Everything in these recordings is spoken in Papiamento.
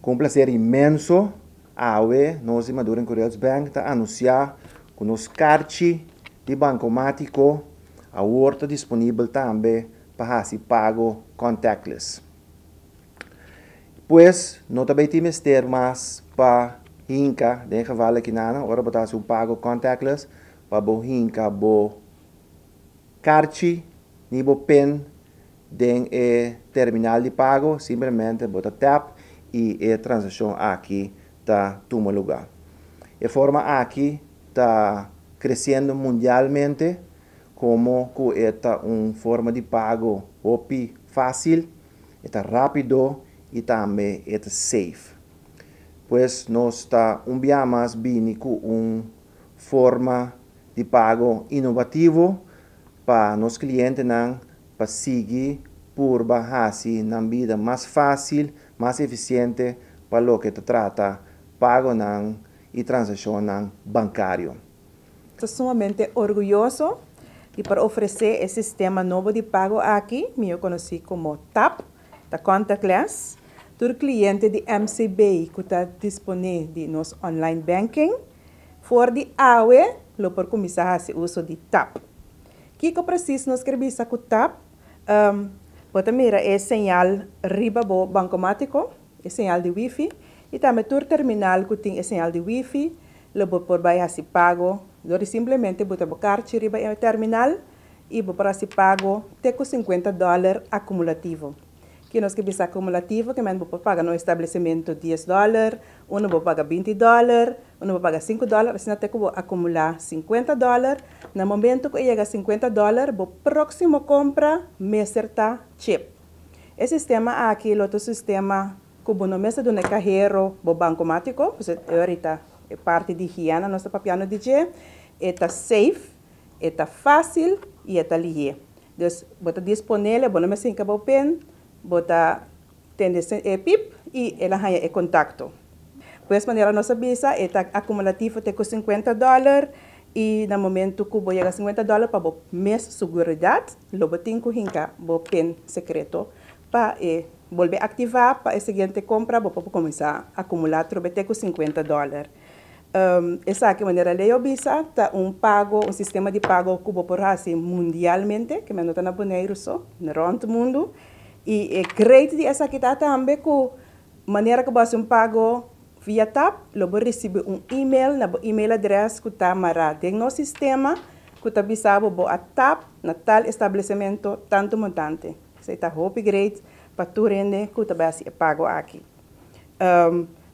Ku un plaser inmenso, awe nos di Maduro Curiels Bank ta anunsiá ku nos karchi di bankomátiko awor ta disponibel tambe pa hasi pago contactless. Pues, no ta bai tin mester mas pa hinka, den geval akinan, ora bo ta hasi un pago contactless, pa bo hinka bo karchi ni bo pin den e terminal di pago, simplemente bo ta tap i e transakshon aki ta tuma lugá. E forma aki ta kresiendo mundialmente komo ku e ta un forma di pago hopi fásil, e ta rápido i tambe e ta safe. Pues nos ta un bia mas bini ku un forma di pago inovativo pa nos klientenan pa sigui purba hasi nan bida mas fásil, mas efisiente pa loke ta trata pagonan i transakshonnan bankario. Ta sumamente orguyoso di por ofresé e sistema nobo di pago aki, mihó konosí komo TAP, ta contactless. Tur kliente di MCB ku ta disponé di nos online banking, for di awe lo por kuminsá hasi uso di TAP. Kiko presis nos ke bisa ku TAP? Bo ta mira e señal riba bo bankomátiko, e señal di wifi, i tambe tur terminal ku tin e señal di wifi, lo bo por bai hasi pago dor di simplemente buta bo karchi riba e terminal i bo por hasi pago te ku 50 dòler akumulativo. Ki nos ke bisa akumulativo, ke men bo por paga na un establesimentu 10 dòler, unu bo paga 20 dòler, unu bo paga 5 dòler, asina te ku bo akumulá 50 dòler. Na momento ku e yega 50 dòler, bo próksimo kompra mester ta chip. E sistema aki lo ta un sistema ku bo no mester duna e kahero bo bankomátiko, pues ahorita e parti di higiena nos ta papiando di dje, e ta safe, e ta fásil i e ta lihé. Dus bo ta disponele, bo no mester hinka bo pin, bo ta tende e pip i el a haña e kontakto. Pues manera nos a bisa, e ta akumulativo te ku 50 dòler i na momento ku bo yega 50 dòler, pa bo mes seguridat, lo bo tin ku hinka bo pin sekreto pa e bolbe aktivá pa e siguiente kompra bo por kuminsá akumulá trobe te ku 50 dòler. Esaki, manera Leo bisa, ta un pago, un sistema di pago ku bo por hasi mundialmente, ke men no ta na Boneiru so, na rònt mundu. I e great di esaki ta tambe ku manera ku bo hasi un pago via TAP, lo bo risibí un email na bo email address ku ta mará den nos sistema, ku ta bisa bo bo a tap na tal establesimentu tantu montante. Esei ta hopi great pa tur hende ku ta bai hasi e pago aki.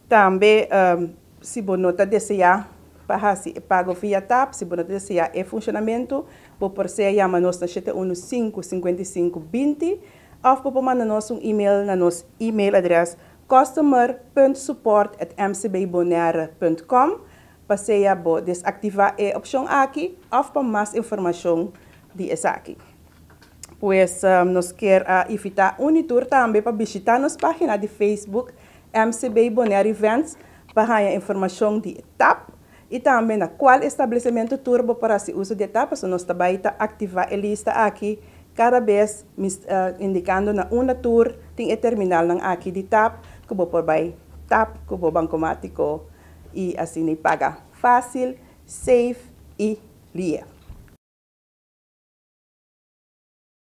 Tambe, si bo no ta deseá pa hasi e pago via TAP, si bo no ta deseá e funshonamentu, bo por sea yama nos na 715 55 20 òf bo por manda nos un email na nos email address customer.support@mcbbonaire.com pa sea bo desaktivá e opshon aki òf pa mas informashon di esaki. Pues nos ke invitá un i tur tambe pa bishitá nos página di Facebook MCB Bonaire Events pa haña informashon di TAP i tambe na kua establesimentu tur bo por hasi uso di TAP, so nos tambe ta aktivá e lista aki kada bes indikando na unda tur tin e terminalnan aki di TAP ku bo por bai tap ku bo bankomátiko i asina paga fásil, safe i lihé.